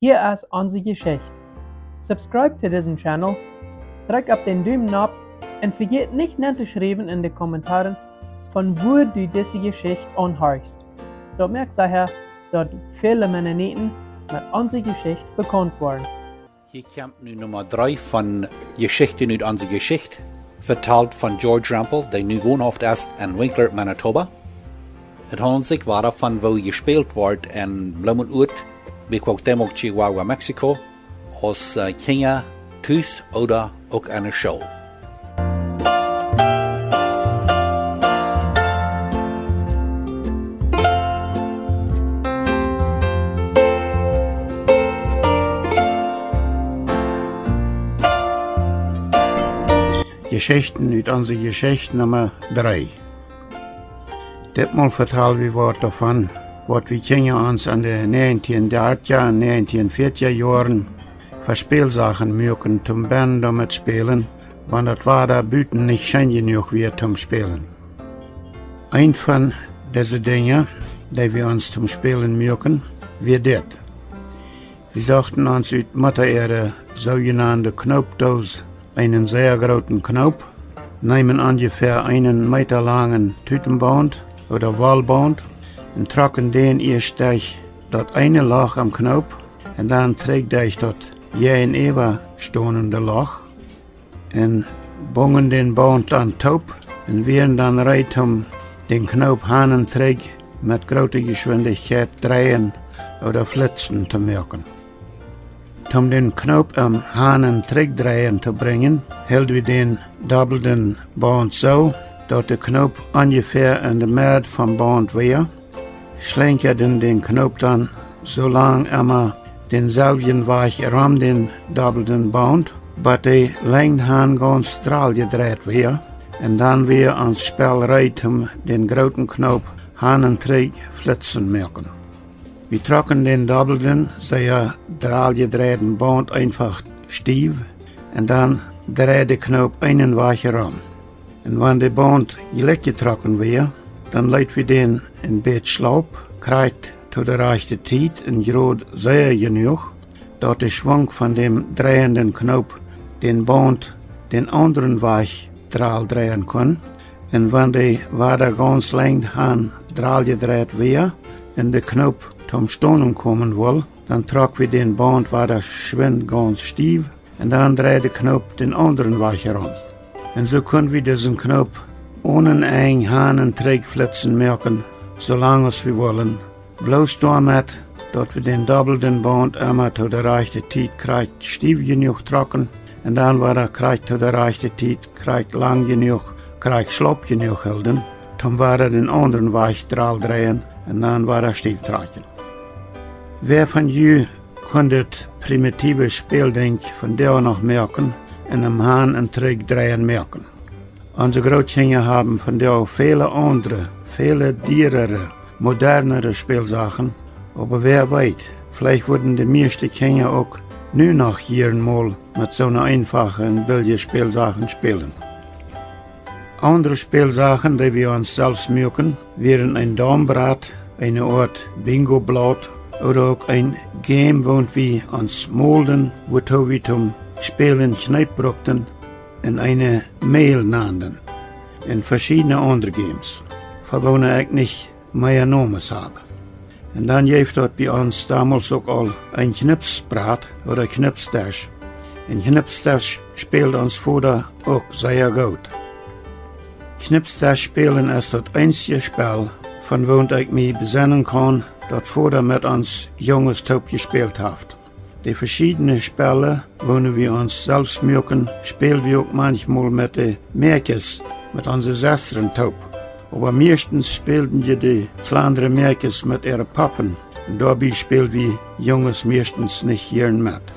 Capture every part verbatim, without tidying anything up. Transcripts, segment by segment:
Hia es onse Jeschicht. Subscribe to disen Channel, drekj opp dän Dumen nopp un vejät nich nen to schriewen en de Kommentaren, von wua du dise Jeschicht aunhorchst. Daut moakt secha, daut väle Mennoniten met onse Jeschicht bekaunt woaren. Hia kjemt nu Numma dree von Jeschichten ut onse Jeschicht, vetalt von George Rempel, dee nu wonhauft es en Winkler, Manitoba. Et haundelt sikj wada von woo jespält woat en Blumenort, bie Cuauhtémoc, Chihuahua, Mexiko, aus, äh, Kjinja tus ooda uk aun de School. Jeschichten ut onse Jeschicht Numma dree. Ditmol vetal wie waut doavon, waut wie Kjinja ons en de näajentieen dartja un näajentieen vieetja Joaren fa Spälsachen muaken toom bennen doamet spälen, wan daut Wada buten nich scheen jenuach wia toom spälen. Eent von dise Dinja, dee wie ons toom spälen muaken, wia dit. Wie sochten ons ut Mutta äare soojenaunde Knoopdoos eenen sea grooten Knoop, neemen onjefäa eenen Meeta langen Tutenbaunt ooda Wollbaunt un trocken dän ieescht derch daut eene Loch aum Knoop un dan trigj derch daut jäajenäwa stonende Loch un bungen dän Baunt dan toop un wieren dan reed, om dän Knoop han un trigj met groote Jeschwindichkjeit dreien ooda flitzen to moaken. Om dän Knoop aum han un trigj dreien to brinjen, hilt wie dän dobbelden Baunt soo, daut de Knoop onjefäa en de Med vom Baunt wia, schlenkjaden dän Knoop dan soo lang emma dänselwjen Wajch rom dän dobbelden Baunt, bat de Lenjd han gaunz draljedreit wia, un dan wia ons Spell reed, om dän grooten Knoop han un trigj flitzen moaken. Wie trocken dän dobbelden, sea draljedreiden Baunt eenfach stiew, un dan dreid de Knoop eenen Wajch rom. Un wan de Baunt jlikj jetrocken wia, dan leet wie dän een bät schlaup, krakjt to de rajchte Tiet un jrod sea jenuach, daut de Schwunk von däm dreienden Knoop dän Baunt dän aundren Wajch draldreien kunn. Un wan de Wada gaunz Lenjd han draljedreit wia un de Knoop toom Stonen komen wull, dan trock wie dän Baunt wada schwind gaunz stiew un dan dreid de Knoop dän aundren Wajch rom. Un soo kunn wie disen Knoop onen Enj han un trigj flitzen moaken, soo lang aus wie wullen. Bloos doamet, daut wie dän dobbelden Baunt emma to de rajchte Tiet krakjt stiew jenuach trocken un dan wada krakjt to de rajchte Tiet krakjt lang jenuach, krakjt schlaup jenuach hilden, toom wada dän aundren Wajch draldreien un dan wada stiew trakjen. Wäa von ju kunn dit primitiewe Späldinkj vondoag noch moaken un aum han un trigj dreien moaken? Onse Grootkjinja haben vondoag väle aundre, väle dierere, modernere Spälsachen, oba wäa weet, veleicht wudden de mieeschte Kjinja uk nu noch jieren mol met soone eenfache un billje Spälsachen spälen. Aundre Spälsachen, dee wie ons selfst muaken, wieren een Daumbrat, eene Oat Bingo-Blaut ooda uk een Game, woont wie ons molden, wuatoo wie toom Spälen Kjneep brukten, un eene Mäl nanden, un veschiedne aundre Games, fa woone ekj nich mea Nomes hab. Un dan jeef daut bie ons domols uk aul een Knipsbrat ooda Knipsdesch. Un Knipsdesch späld ons Voda uk sea goot. Knipsdesch spälen es daut eensje Spell, von woont ekj mie besennen kaun, daut Voda met ons Junges toop jespält haft. De veschiedne Spellen, woone wie ons selfst muaken, späl wie uk manchmol met de Mäakjes, met onse Sestren toop. Oba mieeschtens spälden je de kjlandre Mäakjes met äare Poppen, un doabie späl wie Junges mieeschtens nich jieren met.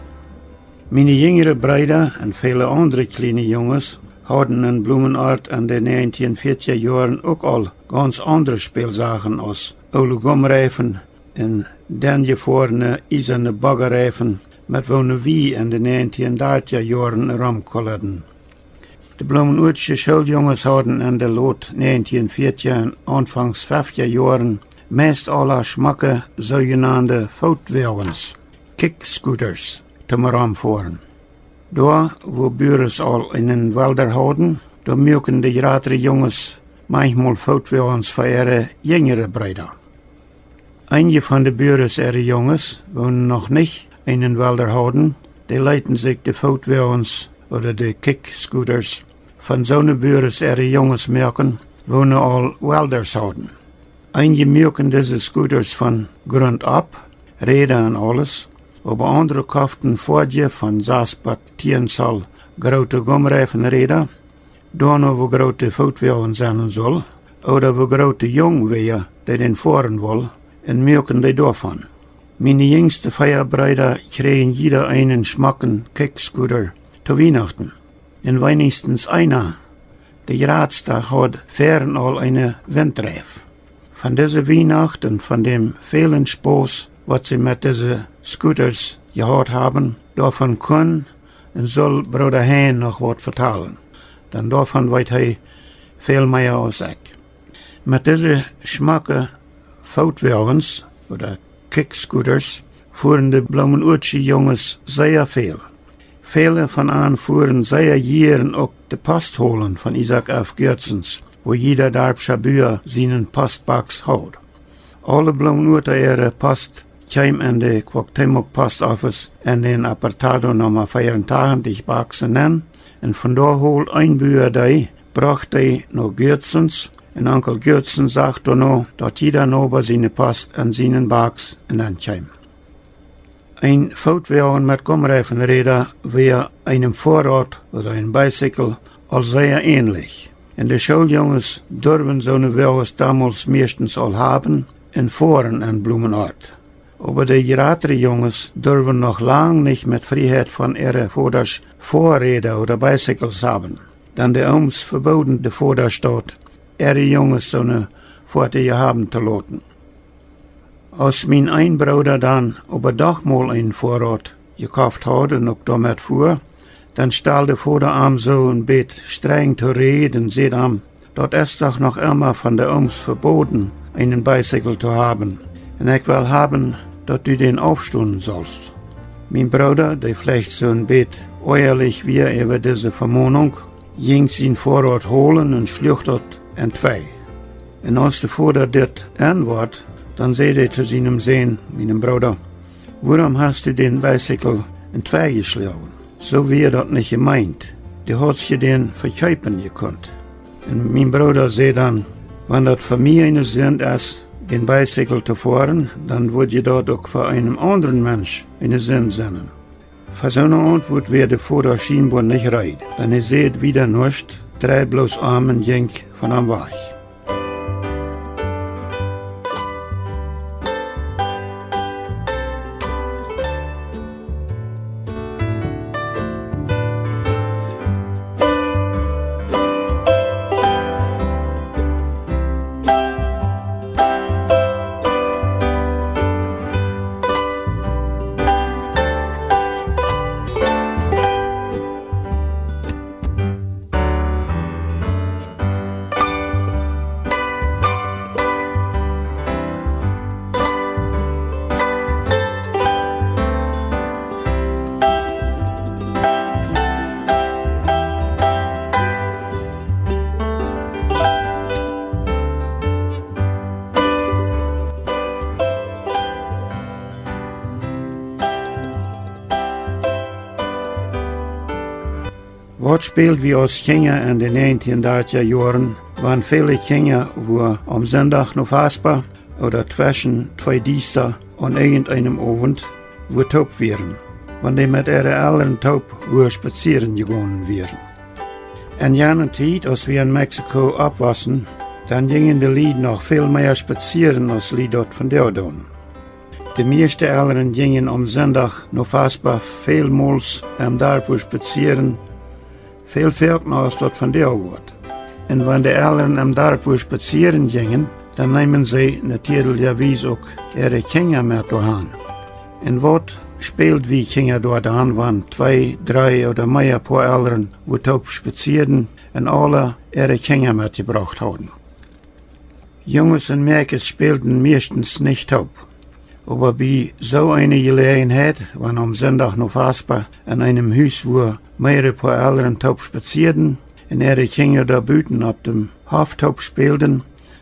Miene jinjre Breeda un väle aundre kjliene Junges hauden en Blumenort en de näajentieen vieetja Joaren uk aul gaunz aundre Spälsachen aus oole Gumreifen un dan jefoarne iesane Boggereifen, met woone wie en de näajentieen dartja Joaren romkulleden. De Blumenortsche Schooljunges hauden en de lot näajentieen vieetja un aunfangs feftja Joaren meist aula schmocke soojenande Footwoagens. Kickscooters toom romfoaren. Doa, wua Buares aul eenen Welder hauden, doa muaken de jratre Junges manchmol Footwoages fa äare jinjre Breeda. Eenje von de Buares äare Junges, woone noch nich eenen Welder hauden, dee leeten sikj de Footwoages ooda de Kickscooters von soone Buares äare Junges moaken, woone aul Welders hauden. Eenje muaken dise Scooters von Grunt opp, Räda un aules, oba aundre koften Foatje von sas bat tieen Zoll groote Gumreifenräda, doano woo groot de Footwoagen sennen sull, ooda woo groot de Jung wia, dee dän foaren wull, un muaken dee doavon. Miene jinjste vea Breeda kjrieejen jieda eenen schmocken Kickscooter to Wienachten. Un weinichstens eena, de jratsta, haud väaren aul eene Windreif. Von dise Wienacht un von däm välen Spos, waut see met dise Scooters jehaut haben, doavon kunn un sull Brooda Hein noch waut vetalen, dan doavon weet hee väl mea aus ekj. Met dise schmocke Footwoages ooda Kickscooters fuaren de Bloomenuatsche Junges sea väl. Väle von an fuaren sea jieren uk de Post holen von Isaak F. Goertzens, wua jieda Darpscha Bua sienen Postbox haud. Aule Bloomenuata äare Post kjeem en de Cuauhtémoc Post Office en dän Apartado Numma veeauntachentich Boxen nenn, un von doa hold een Bua dee, brocht dee no Goertzens, un Onkel Goertzen sach doano, daut jieda Noba siene Post en sienen Box nenn kjeem. Een Footwoagen met Gumreifenräda wia eenem Foarraut ooda een Bicycle aul sea änlich. Un de Schooljunges durwen soone Woages domols mieeschtens aul haben un foaren en Blumenort. Oba de jratre Junges durwen noch lang nich met Frieheit von äare Vodasch Foarräda ooda Bicycles haben, dan de Ooms vebooden de Vodasch daut, äare Junges soone Foatieja haben to loten. Aus mien een Brooda dan oba doch mol een Foarraut jekoft haud un uk doamet fua, dan stald de Voda am soo een bät strenj to Räd un säd am: "Daut es doch noch emma von de Ooms vebooden, eenen Bicycle to haben. Un ekj well haben, daut du dän aufstonen saust." Mien Brooda, dee veleicht soo een bät oajalich wia äwa dise Vemonunk, jinkj sien Foarraut holen un schluach daut entwei. Un aus de Voda dit enwoat, dan säd hee to sienem Sän, mienem Brooda: "Wuarom hast du dän Bicycle entwei jeschloagen? Soo wia daut nich jemeent. Du haudst je dän vekjeepen jekunt." Un mien Brooda säd dan: "Wan daut fa mie eene Sind es, dän Bicycle to foaren, dan woat je daut uk fa eenen aundren Mensch eene Sind sennen." Fa soone Auntwuat wia de Voda schienboa nich reed, dan hee säd wieda nuscht, dreid bloos om un jinkj von am wajch. Waut späld wie aus Kjinja en de näajentieen dartja Joaren, wan väle Kjinja wua aum Sindach no Vaspa ooda tweschen twee Diesta aun irjenteenem Owent wua toop wieren, wan dee met äare Elren toop wua spazieren jegonen wieren? En jane Tiet, aus wie en Mexiko oppwossen, dan jinjen de Lied noch väl mea spazieren aus Lied daut vondoag doonen. De mieeschte Elren jinjen aum Sindach no Vaspa välmols em Darp wua spazieren, väl foakna aus daut vondoag woat. Un wan de Elren em Darp wua spazieren jinjen, dan neemen see natieedlichawies uk äare Kjinja met doahan. Un waut späld wie Kjinja doa dan, wan twee, dree ooda mea Poa Elren wua toop spazieeden un aula äare Kjinja metjebrocht hauden? Junges un Mäakjes spälden mieeschtens nich toop. Oba bie soo eene Jeläajenheit, wan aum Sindach no Vaspa en eenem Hus, wua mearere Poa Elren toop spazieeden un äare Kjinja doa buten opp däm Hoff toop spälden,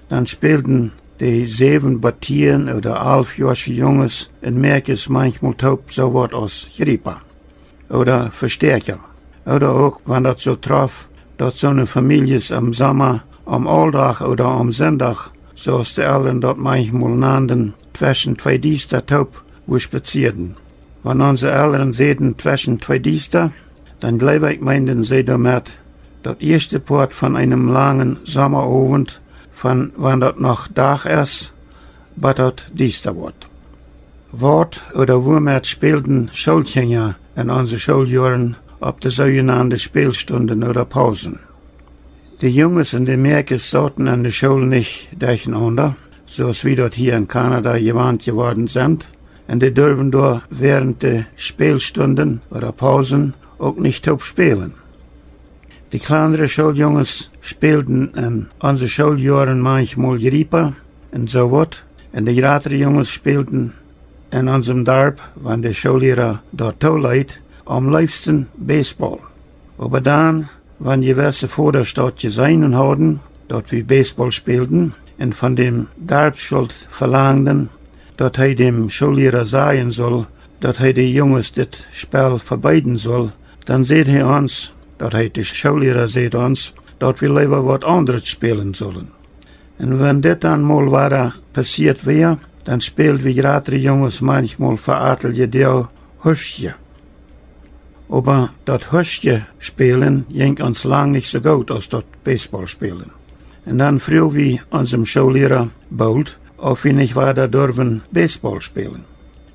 dan spälden de säwen bat tieen ooda alf joasche Junges un Mäakjes manchmol toop soo waut aus Jriepa ooda Vestäakja. Ooda uk, wan daut soo trof, daut soone Famieljes em Somma aum Auldach ooda aum Sindach, soo aus de Elren daut manchmol nanden, tweschen twee Diesta toop wua spazieeden. Wan onse Elren säden tweschen twee Diesta, dan jleew ekj meenden see doamet daut ieeschte Poat von eenem langen Sommaowent, von wan daut noch Dach es, bat daut diesta woat. Waut ooda wuamet spälden Schoolkjinja en onse Schooljoaren opp de soojenande Spälstunden ooda Pausen? De Junges un de Mäakjes sauten en de School nich derchenaunda, soo aus wie daut hia en Kanada jewant jeworden sent, un dee durwen doa wäarent de Spälstunden ooda Pausen uk nich toop spälen. De kjlandre Schooljunges spälden en onse Schooljoaren manchmol Jriepa un soo waut, un de jratre Junges spälden en onsem Darp, wan de Schoolliera daut tooleet, aum leefsten Baseball. Oba dan, wan jewesse Vodasch daut jeseenen hauden, daut wie Baseball spälden, un von däm Darpsschult velangden, daut hee däm Schoolliera sajen sull, daut hee de Junges dit Spell vebeeden sull, dan säd hee ons, daut hee, de Schoolliera säd ons, daut wie leewa waut aundret spälen sullen. Un wan dit dan mol wada passieet wia, dan späld wie jratre Junges manchmol fa atelje Doag Huschje. Oba daut Huschje spälen jinkj ons lang nich soo goot aus daut Baseball spälen. Un dan fruach wie onsem Schoolliera boolt, auf wie nich wada durwen Baseball spälen.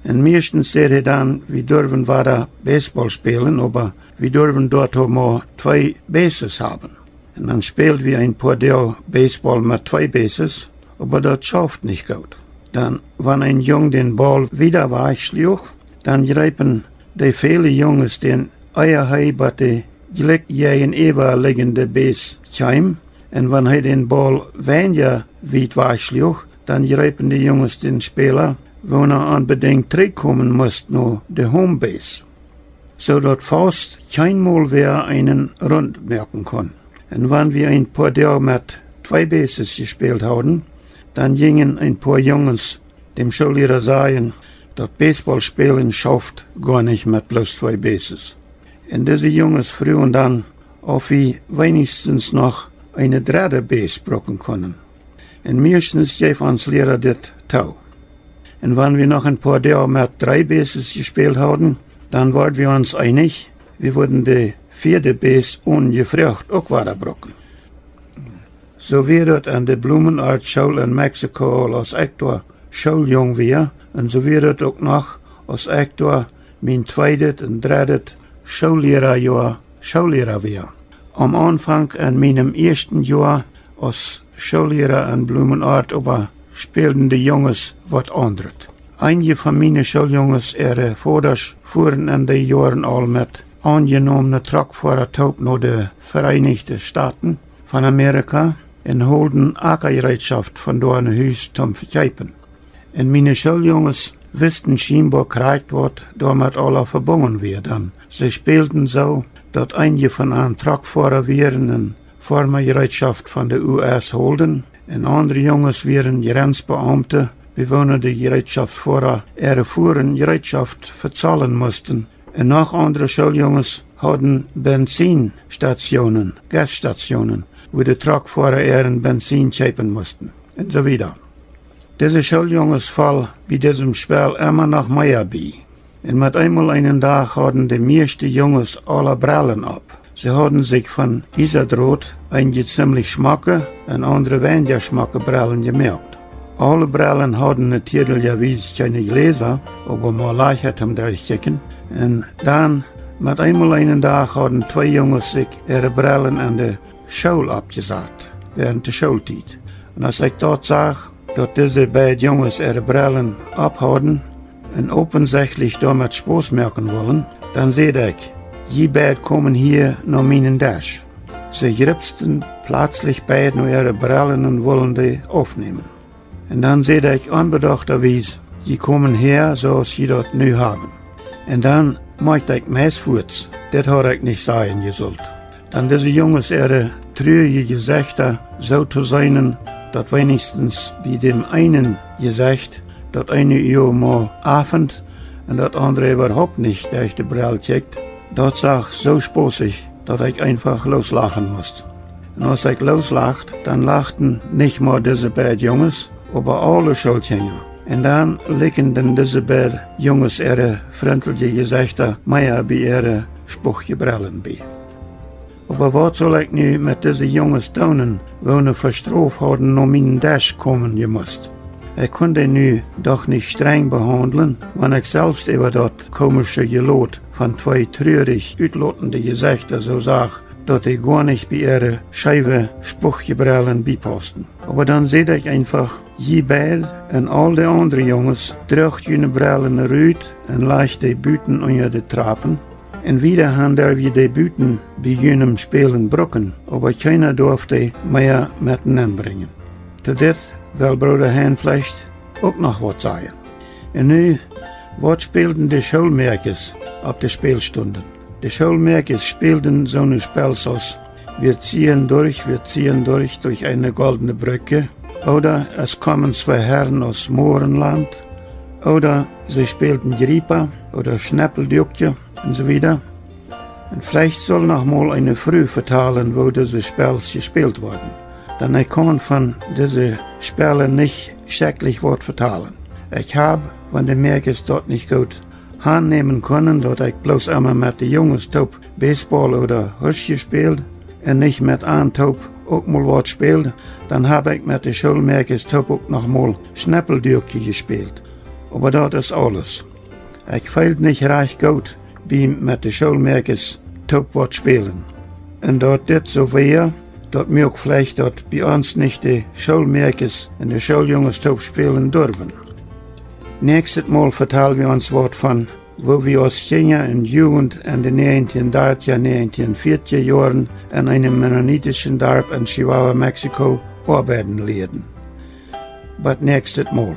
Un mieeschtens säd hee dan, wie durwen wada Baseball spälen, oba wie durwen doatoo mau twee Bases haben. Un dan späld wie een poa Doag Baseball met twee Bases, oba daut schauft nich goot. Dan, wan een Jung dän Baul wieda wajch schluach, dan jreepen de väle Junges dän ea hee bat de jlikj jäajenäwa liggende Base kjeem, un wan hee dän Baul weinja wiet wajch schluach, dan jreepen de Junges dän Späla, woona onbedinjt trigjkomen must no de Home Base, soo daut faust kjeenmol wäa eenen Runt moaken kunn. Un wan wie een poa Doag met twee Bases jespält hauden, dan jinjen een poa Junges däm Schoolliera sajen, daut Baseball spälen schauft goanich met bloos twee Bases. Un dise Junges fruagen dan, auf wie weenichstens noch eene dredde Base bruken kunnen. Un mieeschtens jeef ons Liera dit too. Un wan wie noch een poa Doag met dree Bases jespält hauden, dan worden wie ons eenich, wie wudden de vieede Base onjefroacht uk wada bruken. Soo wia daut aun de Blumenort School en Mexiko aul aus ekj doa Schooljung wia, un soo wia daut uk noch aus ekj doa mien tweedet un dreddet Schoollierajoa Schoolliera wia. Aum Aunfank en mienem ieeschten Joa aus Schoolliera en Blumenort oba spälden de Junges waut aundret. Eenje von miene Schooljunges äare Vodasch fuaren en dee Joaren aul met aunjenomne Truckfoara toop no de Vereinichte Stoten von Amerika un holden Akajereetschoft von doa no Hus toom vekjeepen. Un miene Schooljunges wisten schienboa krakjt waut doamet aula vebungen wia, dan see spälden soo, daut eenje von an Truckfoara wieren un Foarmajereetschoft von de U S holden, un aundre Junges wieren Jrensbeaumte, bie woone de Jereetschoftfoara äare Fuaren Jereetschoft vezahlen musten, un noch aundre Schooljunges hauden Bensinstationen, Gasstationen, wua de Truckfoara äaren Bensin kjeepen musten, un soo wieda. Dise Schooljunges foll bie disem Spell emma noch mea bie. Un met eemol eenen Dach hauden de mieeschte Junges aula Brellen opp. See hauden sikj von Iesadrot eenje zimlich schmocke un aundre weinja schmocke Brellen jemoakt. Aule Brellen hauden natieedlijawies kjeene Jläsa, oba mau Lajcha toom derchkjikjen. Un dan, met eemol eenen Dach hauden twee Junges sikj äare Brellen en de School oppjesat, wäarent de Schooltiet. Un aus ekj daut sach, daut dise beid Junges äare Brellen opphauden un opensechtlich doamet Spos moaken wullen, dan säd ekj: "Jie beid komen hia no mienen Desch." See jripsten plazlich beid no äare Brellen un wullen dee aufnämen. Un dan säd ekj onbedochtawies: Jie komen häa, soo aus jie daut nu haben. Un dan moakjt ekj meist fuats: Dit haud ekj nich sajen jesult. Dan dise Junges äare truaje Jesechta soo to seenen, daut weenichstens bie däm eenen Jesecht daut eene Uag mau afent un daut aundre äwahaupt nich derch de Brell kjikjt, daut sach soo spaussich, daut ekj eenfach looslachen must. Un aus ekj looslacht, dan lachten nich mau dise beid Junges, oba aule Schoolkjinja. Un dan likjenden dise beid Junges äare frintelje Jesechta mea bie äare spuchje Brellen bie. Oba waut sull ekj nu met dise Junges doonen, woone vestroft hauden no mienen Desch komen jemust? Ekj kunn dee nu doch nich strenj behaundlen, wan ekj selfst äwa daut komische Jelot von twee truarich utlotende Jesechta soo sach, daut dee goanich bie äare scheewe spuchje Brellen biepausten. Oba dan säd ekj eenfach: Jie beid un aul de aundre Junges, droacht june Brellen rut un lajcht dee buten unja de Trapen. Un wieda han derw jie dee buten bie junem Spälen bruken, oba kjeena doaf dee mea met nenbrinjen. To dit well Brooda Hein veleicht uk noch waut sajen. Un nu, waut spälden de Schoolmäakjes opp de Spälstunden? De Schoolmäakjes spälden soone Spels aus Wir ziehen durch, wir ziehen durch, durch eine goldene Brücke, ooda Es kommen zwei Herren aus Mohrenland, ooda see spälden Jriepa ooda Schneppeldukje un soo wieda. Un veleicht sull noch mol eene Fru vetalen, woo dise Spels jespält worden. Dan ekj kaun von dise Spels nich schekjlich waut vetalen. Ekj hab, wan de Mäakjes daut nich goot aunnämen kunnen, daut ekj bloos emma met de Junges toop Baseball ooda Husch jespält un nich met an toop uk mol waut spält, dan hab ekj met de Schoolmäakjes toop uk noch mol Schneppeldukje jespält. Oba daut es aules. Ekj feeld nich rajcht goot bie met de Schoolmäakjes toop waut spälen. Un daut dit soo wia, daut muak veleicht, daut bie ons nich de Schoolmäakjes un de Schooljunges toop spälen durwen. Näakjstet Mol vetal wie ons waut von woo wie aus Kjinja un Jugent en de näajentieen dartja, näajentieen fiatja Joaren en eenem mennonitischen Darp en Chihuahua, Mexiko, oabeiden lieeden. Bot näakjstet Mol.